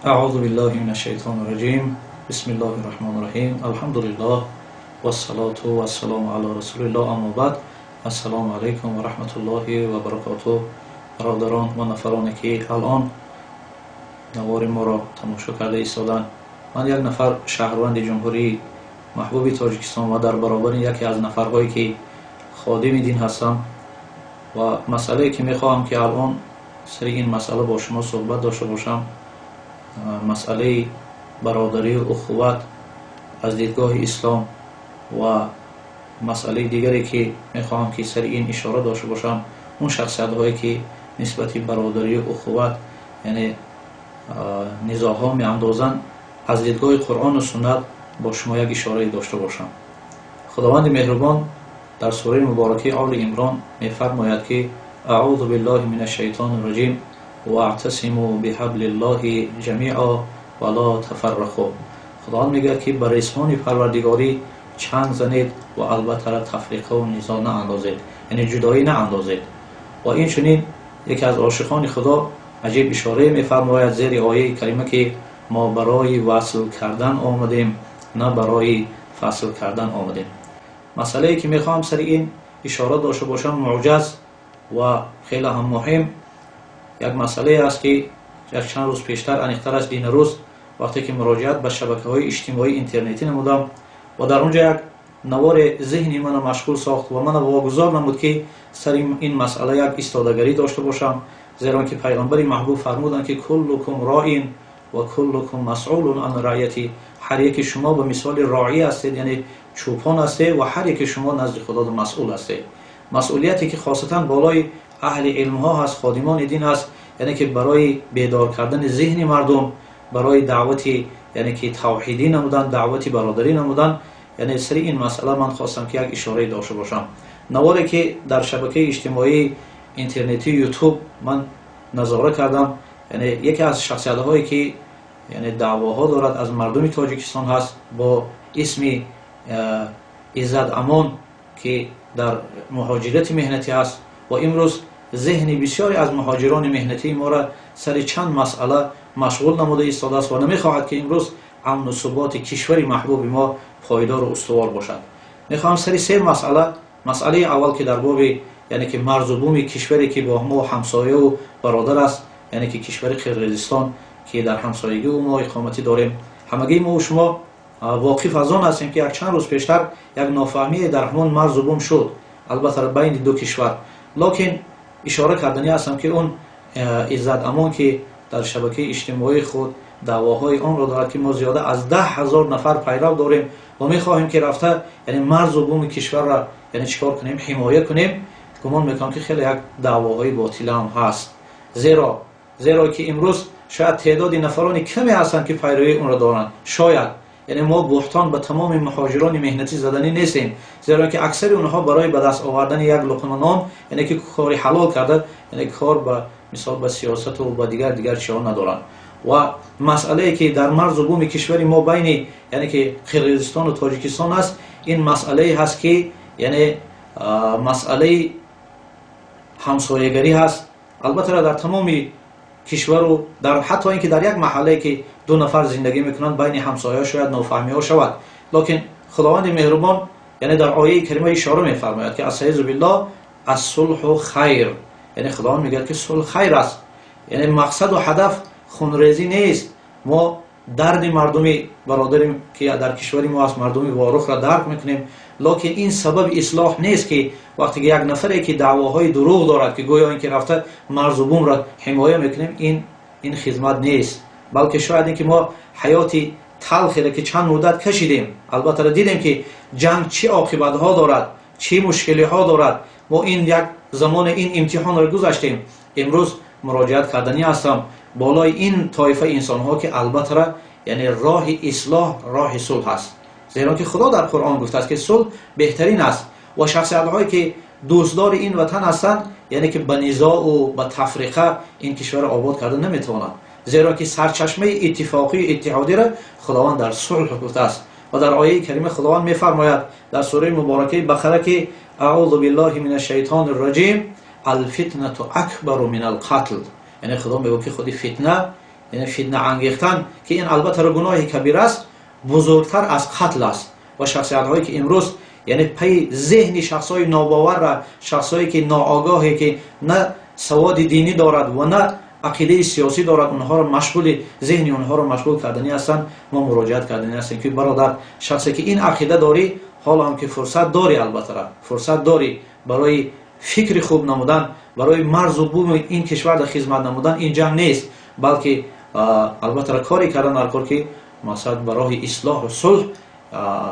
أعوذ بالله من الشيطان الرجيم. بسم الله الرحمن الرحيم. الحمد لله والصلاة والسلام على رسول الله. أما بعد، السلام عليكم ورحمة الله وبركاته. Бародарон ва нафароне, ки алон навори моро тамошо карда истоданд, ман як нафар шаҳрванди Ҷумҳурии маҳбуби Тоҷикистон ва дар баробари яке аз нафарҳое, ки ходими дин ҳастам, ва масъалае, ки мехоҳам, ки алон сари ин масъала бо шумо суҳбат дошта бошам, масъалаи бародарию ухуват аз дидгоҳи ислом ва масъалаи дигаре, ки мехоҳам, ки сари ин ишора дошта бошам, он шахсиятҳое, ки нисбати бародарию ухуват, яъне низоъҳо меандозанд, аз дидгоҳи Қуръону суннат бо шумо як ишорае дошта бошам. Худованди меҳрубон дар сураи муборакаи Оли Имрон мефармояд, ки: أعوذ بالله من الشيطان الرجيم، واعتصموا بحبل الله جميعا ولا تفرقوا. Худованд мегӯяд, ки ба ресмони парвардигорӣ чанг занед ва албатта тафриқаву низоъ наандозед, яъне ҷудоӣ наандозед. Ва инчунин яке аз ошиқони Худо аҷиб ишорае мефармояд зери ояи карима, ки мо барои васл кардан омадем, на барои фасл кардан омадем. Масъалае, ки мехоҳам сари ин ишора дошта бошам, муҷаз ва хеле ҳам муҳим як масъалае аст, ки як чанд рӯз пештар, аниқтар аст динарӯз, вақте ки муроҷиат ба шабакаҳои иҷтимоии интернетӣ намудам ва дар он ҷо як навори зеҳни мана машғул сохт ва мана вогузор намуд, ки сари ин масъала як истодагарӣ дошта бошам, зеро ки пайғамбари маҳбуб фармуданд, ки كلكم راع وكلكم مسئول عن رعيته. Ҳар яки шумо ба мисоли роӣ ҳастед, яъне чӯпон ҳастед, ва ҳар яки шумо назди Худо масъул ҳастед. Масъулияте, ки хосатан болои аҳли илмҳо ҳаст, ходимони дин ҳаст, яъне ки барои бедор кардани зеҳни мардум, барои даъвати, яъне ки тавҳидӣ намудан, даъвати бародарӣ намудан. Яъне сари ин масъала ман хостам, ки як ишорае дошта бошам. Наворе, ки дар шабакаи иҷтимоии интернетии Ютуб ман назора кардам, яъне яке аз шахсиятҳое, ки яъне даъвоҳо дорад, аз мардуми Тоҷикистон ҳаст, бо исми Иззат Амон, ки дар муҳоҷирати меҳнатӣ аст ва имрӯз зеҳни бисёре аз муҳоҷирони меҳнатии моро сари чанд масъала машғул намуда истодааст ва намехоҳад, ки имрӯз амну суботи кишвари маҳбуби мо пойдору устувор бошад. Мехоҳам сари се масъала. Масъалаи аввал, ки дар боби, яъне ки марзу буми кишваре, ки бо мо ҳамсояву бародар аст, яъне ки кишвари Қирғизистон, ки дар ҳамсоягии мо иқоматӣ дорем. Ҳамагии мо шумо воқиф аз он ҳастем, ки як чанд рӯз пештар як нофаҳмие дар ҳамон марзу бум шуд, албатта байни ду кишвар. Локин ишора карданӣ ҳастам, ки он Иззат Амон, ки дар шабакаи иҷтимоии худ даъвоҳои онро дорад, ки мо зиёда аз 10 000 нафар пайрав дорем ва мехоҳем, ки рафта, яъне марзу буми кишварро, яъне чӣ кор кунем, ҳимоя кунем, гумон мекунам, ки хеле як даъвоҳои ботила ҳам ҳаст, зеро ки имрӯз шояд теъдоди нафарони каме ҳастанд, ки пайравии онро доранд. Шояд, яъне мо буҳтон ба тамоми муҳоҷирони меҳнатӣ заданӣ нестем, зеро ки аксари онҳо барои ба даст овардани як луқма нон, яъне ки кори ҳалол карда, яъне кор ба мисол ба сиёсату ба дигар чиҳо надоранд. Ва масъалае, ки дар марзу буми кишвари мо байни, яъне ки Қирғизистону Тоҷикистон аст, ин масъалае ҳаст, ки яъне масъалаи ҳамсоягарӣ ҳаст. Албатта, дар тамоми кишвару дар ҳатто ин ки дар як маҳаллае, ки ду нафар зиндагӣ мекунанд, байни ҳамсояҳо шояд нофаҳмиҳо шавад. Лекин Худованди меҳрубон, яъне дар ояи карима ишора мефармояд, ки أستعيذ بالله، الصلح خير. Яъне Худованд мегӯяд, ки сулҳ хайр аст, яъне мақсаду ҳадаф хунрезӣ нест. Мо дарди мардуми бародарим, ки дар кишвари мо аст, мардуми Ворухро дарк мекунем, лекин ин сабаби ислоҳ нест, ки вақте ки як нафаре, ки даъвоҳои дурӯғ дорад, ки гӯё ин ки рафта марзу бумро ҳимоя мекунем, ин хизмат нест, балки шояд ин ки мо ҳаёти талхеро, ки чанд муддат кашидем, албатта дидем, ки ҷанг чӣ оқибатҳо дорад, чӣ мушкилиҳо дорад. Мо ин як замоне ин имтиҳонро гузаштем. Имрӯз муроҷиат карданӣ ҳастам болои ин тоифаи инсонҳо, ки албатта, яъне роҳи ислоҳ роҳи сулҳ аст, зеро ки Худо дар Қуръон гуфтааст, ки сулҳ беҳтарин аст. Ва шахсиятҳое, ки дӯстдори ин ватан ҳастанд, яъне ки ба низоу ба тафриқа ин кишварро обод карда наметавонанд, зеро ки сарчашмаи иттифоқию иттиҳодиро Худованд дар сулҳ гуфтааст. Ва дар ояи карима Худованд мефармояд дар сураи муборакаи Бақара, ки: أعوذ بالله من الشيطان الرجيم، الفتنة أكبر من القتل. Яъне Худо мегӯяд, ки худи фитна Яъне фитна ангехтан, ки ин албатта гуноҳи кабир аст, бузургтар аз қатл аст. Ва шахсиятҳое ки имрӯз яъне пайи зеҳни шахсҳои нобоварра, шахсҳое ки ноогоҳе, ки на саводи динӣ дорад ва на ақидаи сиёсӣ дорад, онҳоро машғули зеҳни онҳоро машғул карданӣ ҳастанд. Мо муроҷиат карданӣ ҳастем, ки бародар, шахсе ки ин ақида дорӣ, ҳоло ҳам ки фурсат дорӣ, албатта фурсат дорӣ барои фикри хуб намудан, барои марзу буми ин кишвар дар хизмат намудан. Ин ҷанг нест, балки албатта коре кардан дар кор, ки мақсад ба роҳи ислоҳу сулҳ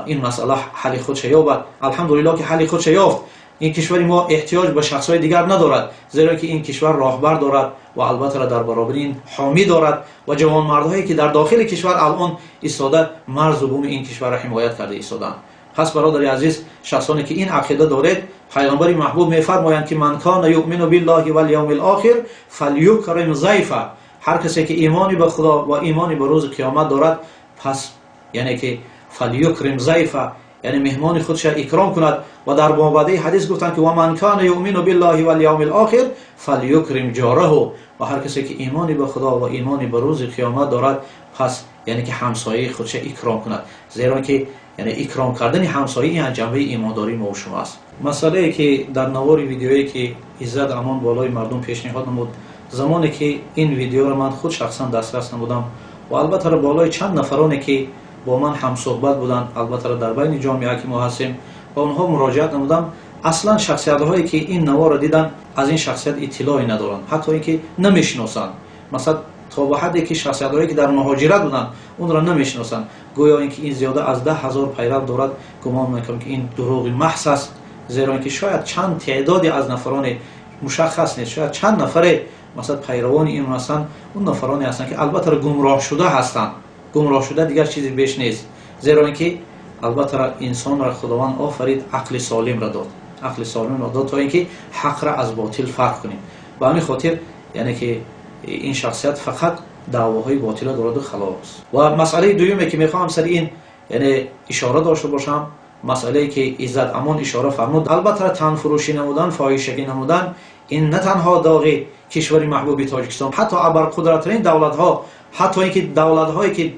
ин масъала ҳалли худша ёбад. Алҳамдулиллоҳ, ки ҳалли худша ёфт. Ин кишвари мо эҳтиёҷ ба шахсҳои дигар надорад, зеро ки ин кишвар роҳбар дорад ва албатта дар баробари ин ҳомӣ дорад ва ҷавонмардҳое ки дар дохили кишвар алон истода марзу буми ин кишварро ҳимоят карда истоданд. Пас, бародари азиз, шахсоне ки ин ақида доред, пайғамбари маҳбуб мефармоянд, ки ман кана юъмину биллаҳи вал явмил охир фалюкрим зайфа. Ҳар касе ки имони ба Худо ва имони ба рӯзи қиёмат дорад, пас яъне ки фалюкрим зайфа, яъне меҳмони худша икром кунад. Ва дар мобадаи ҳадис гуфтанд, ки ва ман кана юъмину биллаҳи вал явмил охир фалюкрим ҷораҳу. Ва ҳар касе ки имони ба Худо ва имони ба рӯзи қиёмат дорад, пас яъне ки ҳамсояи худша икром кунад, зеро ки яъне икром кардани ҳамсоя ин ҷанбаи имондории мо шумо аст. Масъалае ки дар навори видеое ки Иззат Амон болои мардум пешниҳод намуд, замоне ки ин видеоро ман худ шахсан дастрас намудам ва албатта болои чанд нафароне ки бо ман ҳамсӯҳбат буданд, албатта дар байни ҷомеа ки мо ҳастем, ба онҳо муроҷиат намудам. Аслан шахсиятҳое ки ин наворро диданд, аз ин шахсият иттилоъе надоранд, ҳатто ин ки намешиносанд. Масалан, то ба ҳадде ки шахсиятҳое ки дар муҳоҷират буданд, онро намешиносанд. Гӯё ин ки ин зиёда аз 10 000 пайрав дорад. Гумон мекунам, ки ин дурӯғи маҳз аст, зеро ин ки шояд чанд теъдоде аз нафароне мушаххас нест, шояд чанд нафаре масалан пайравони ин ҳастанд. Он нафароне ҳастанд, ки албатта гумроҳ шуда ҳастанд, гумроҳ шуда, дигар чизи беш нест. Зеро ин ки албатта инсонро Худованд офарид, ақли солимро дод, ақли солимро дод, то ин ки ҳақра аз ботил фарқ кунем. Ба ҳамин хотир яъне ки ин шахсият фақат даъвоҳои ботила дораду халос. Ва масъалаи дуюме ки мехоҳам сари ин яъне ишора дошта бошам, масъалае ки Иззат Амон ишора фармуд, албатта танфурӯшӣ намудан, фоҳишагӣ намудан ин на танҳо доғи кишвари маҳбуби Тоҷикистон, ҳатто абарқудраттарин давлатҳо, ҳатто ин ки давлатҳое ки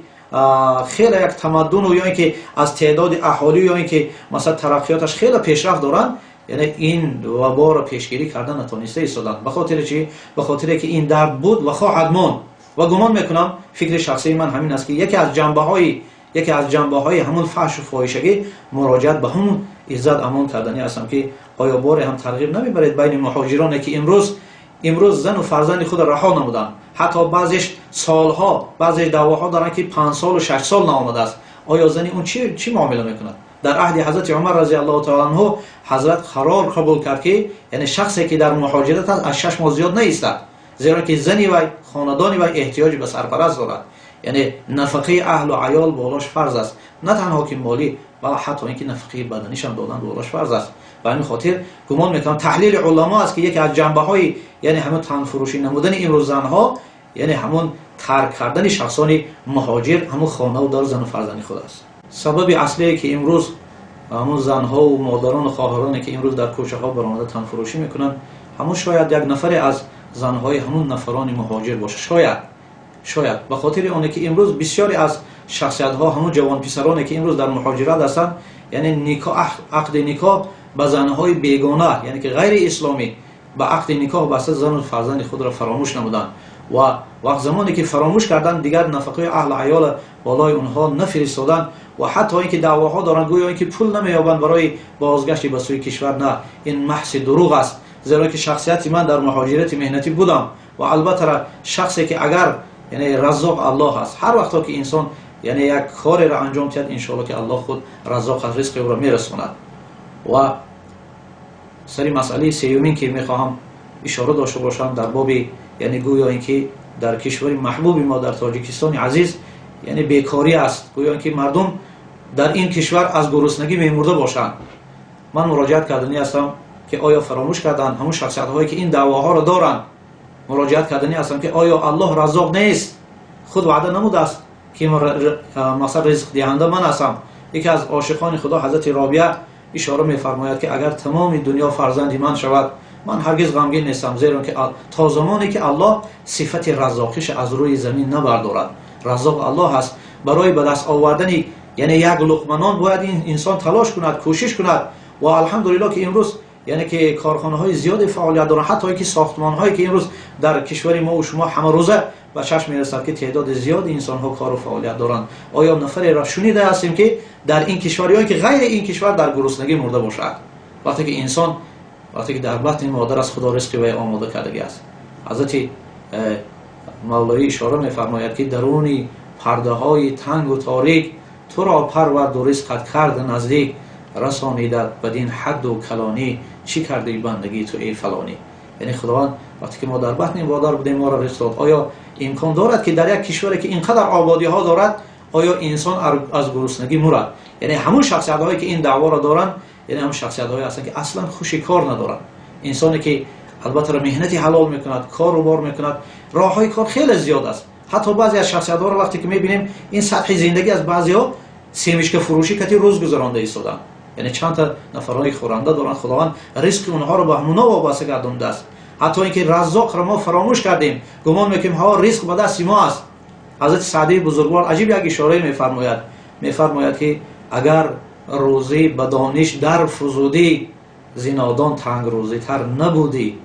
хеле як тамаддуну ё ин ки аз теъдоди аҳолӣ, ё ин ки масалан тараққиёташ хеле пешрафт доранд, яъне ин ваборо пешгирӣ карда натониста истоданд. Ба хотири чӣ? Ба хотире ки ин дард буд ва хоҳад монд. Ва гумон мекунам, фикри шахсии ман ҳамин аст, ки яке аз ҷанбаҳои ҳамун фаҳшу фоҳишагӣ, муроҷиат ба ҳамун Иззат Амон карданӣ ҳастам, ки оё боре ҳам тарғиб намебаред байни муҳоҷироне, ки имрӯз зану фарзанди худро раҳо намуданд, ҳатто баъзеш солҳо, баъзеш даъвоҳо доранд, ки 5 солу 6 сол наомадааст. Оё зани он чӣ муомила мекунад? Дар аҳди ҳазрати Умар разиаллоҳу таала анҳу ҳазрат қарор қабул кард, ки яъне шахсе ки дар муҳоҷират аст, аз 6 моҳ зиёд наистад, зеро ки зани вай, хонадони вай эҳтиёҷ ба сарпараст дорад, яъне нафақаи аҳлу аёл болош фарз аст, на танҳо ки молӣ ва ҳатто ин ки нафақаи баданишам додан болош фарз аст. Ба ҳамин хотир гумон мекунам, таҳлили уламо аст, ки яке аз ҷанбаҳои яъне ҳамун танфурӯшӣ намудани имрӯз занҳо, яъне ҳамун тарк кардани шахсони муҳоҷир ҳамун хонаву дор, зану фарзанди худ аст. Сабаби аслие ки имрӯз ҳамун занҳову модарону хоҳароне ки имрӯз дар кӯчаҳо баромада танфурӯшӣ мекунанд, ҳамун шояд як нафаре аз занҳои ҳамун нафарони муҳоҷир бошад. Шояд ба хотири оне ки имрӯз бисёре аз шахсиятҳо, ҳамун ҷавонписароне ки имрӯз дар муҳоҷират ҳастанд, яъне никоҳ, ақди никоҳ ба занҳои бегона, яъне ки ғайри исломӣ ба ақди никоҳ баста, зану фарзанди худро фаромӯш намуданд. Ва вақт замоне ки фаромӯш карданд, дигар нафақаи аҳлу аёла болои онҳо нафиристоданд. Ва ҳатто ин ки даъвоҳо доранд, гӯё ин ки пул намеёбанд барои бозгашти ба сӯи кишвар. На, ин маҳзи дурӯғ аст, зеро ки шахсияти ман дар муҳоҷирати меҳнатӣ будам. Ва албатта шахсе ки агар яъне раззоқ Аллоҳ аст, ҳар вақто ки инсон яъне як кореро анҷом диҳад, иншоалло ки Аллоҳ худ раззоқ аст, ризқи ӯро мерасонад. Ва сари масъалаи сеюмин ки мехоҳам ишора дошта бошам, дар боби яъне гӯё ин ки дар кишвари маҳбуби мо, дар Тоҷикистони азиз, яъне бекорӣ аст, гӯё ин ки мардум дар ин кишвар аз гуруснагӣ мемурда бошанд, ман муроҷиат карданӣ ҳастам, ки оё фаромӯш карданд ҳамун шахсиятҳое ки ин даъвоҳоро доранд? Муроҷиат карданӣ ҳастам, ки оё Аллоҳ раззоқ нест? Худ ваъда намудааст, ки масалан ризқдиҳанда ман ҳастам. Яке аз ошиқони Худо, ҳазрати Робия, ишора мефармояд, ки агар тамоми дунё фарзанди ман шавад, Ман ҳаргиз ғамгин нестам, зеро ки то замоне ки Аллоҳ сифати раззоқиш аз рӯи замин набардорад. Раззоқ Аллоҳ аст. Барои ба даст овардани яъне як луқма нон бояд ин инсон талош кунад, кӯшиш кунад. Ва алҳамдулиллоҳ, ки имрӯз яъне ки корхонаҳои зиёде фаъолият доранд, ҳатто ки сохтмонҳое ки имрӯз дар кишвари мо ва шумо ҳамарӯза ба чашм мерасад, ки теъдоди зиёди инсонҳо кору фаъолият доранд. Оё нафареро шунида ҳастем, ки дар ин кишвар ё ки ғайри ин кишвар дар гуруснагӣ мурда бошад? Вақте ки инсон, вақте ки дар батни модар аз Худо ризқи вай омода кардагӣ аст. Ҳазрати Мавлоӣ ишора мефармояд, ки даруни пардаҳои тангу торик туро парварду ризқат кард наздик, расонидат бадин ҳадду калонӣ, чӣ кардӣ бандагӣ ту, эй фалонӣ? Яъне Худованд, вақте ки мо дар батни модар будем, моро ризқ дод. Оё имкон дорад, ки дар як кишваре ки ин қадар ободиҳо дорад, оё инсон аз гуруснагӣ мурад? Яъне ҳамун шахсиятҳое ки ин даъворо доранд, яъне ҳамун шахсиятҳое ҳастанд, ки аслан хуши кор надоранд. Инсоне ки албатта меҳнати ҳалол мекунад, кору бор мекунад, роҳҳои кор хеле зиёд аст. Ҳатто баъзе аз шахсиятҳоро вақте ки мебинем, ин сатҳи зиндагӣ аз баъзеҳо семечка фурӯшӣ кати рӯз гузаронда истоданд. Яъне чандта нафарҳои хӯранда доранд, Худованд ризқи онҳоро ба ҳамуно вобаста гардондааст. Ҳатто ин ки Раззоқро мо фаромӯш кардем, гумон мекунем, ҳо, ризқ ба дасти мо аст. Ҳазрати Саъдии бузургвор аҷиб як ишорае мефармояд. Мефармояд, ки агар рӯзӣ ба дониш дар фузудӣ, зи нодон тангрӯзитар набудӣ.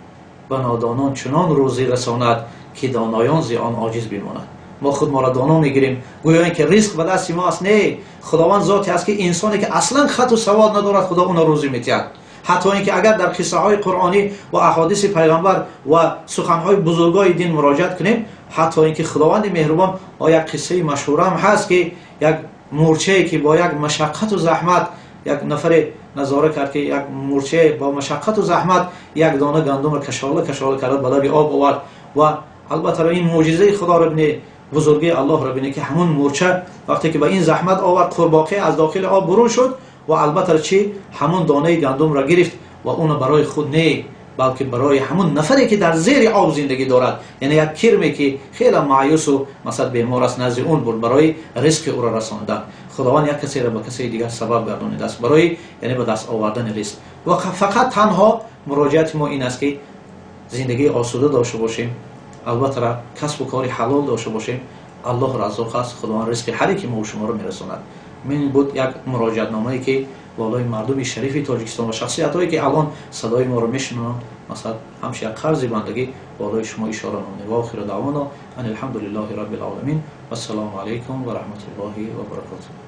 Ба нодонон чунон рӯзӣ расонад, ки доноён зи он оҷиз бимонад. Мо худ моро доно мегирем, гӯё ин ки ризқ ба дасти мо аст. Не, Худованд зоте аст, ки инсоне ки аслан хату савод надорад, Худо уно рӯзӣ метиҳад. Ҳатто ин ки агар дар қиссаҳои қуръонӣ ва аҳодиси пайғамбар ва суханҳои бузургои дин муроҷиат кунем, ҳатто ин ки Худованди меҳрубон, як қиссаи машҳура ҳам ҳаст, ки як мурчае ки бо як машаққату заҳмат, як нафаре назора кард, ки як мурчае бо машаққату заҳмат як дона гандумро кашола кашола карда ба лаби об овард. Ва албатта ин мӯъҷизаи Худоро бинед, бузургии Аллоҳро бинед, ки ҳамун мурча вақте ки ба ин заҳмат овард, қурбоқе аз дохили об бурун шуд ва албатта чӣ? Ҳамун донаи гандумро гирифт ва уно барои худ не, балки барои ҳамун нафаре ки дар зери об зиндагӣ дорад, яъне як кирме ки хеле маъюсу масалан бемор аст, назди он бурд барои ризқи ӯро расондан. Худованд як касеро ба касе дигар сабаб гардонидааст барои яъне ба даст овардани ризқ. Ва фақат танҳо муроҷиати мо ин аст, ки зиндагии осуда дошта бошем, албатта касбу кори ҳалол дошта бошем. Аллоҳ Раззоқ аст, Худованд ризқи ҳар яки мо шуморо мерасонад. Мин буд як муроҷиатномае, ки болои мардуми шарифи Тоҷикистон ва шахсиятҳое ки алон садои моро мешунаванд, масалан ҳамчун як қарзи бандагӣ болои шумо ишора намудем. Ва охиру даъвона ан алҳамдулиллоҳи раббил оламин. Вассалому алайкум ва раҳматуллоҳи ва баракотуҳ.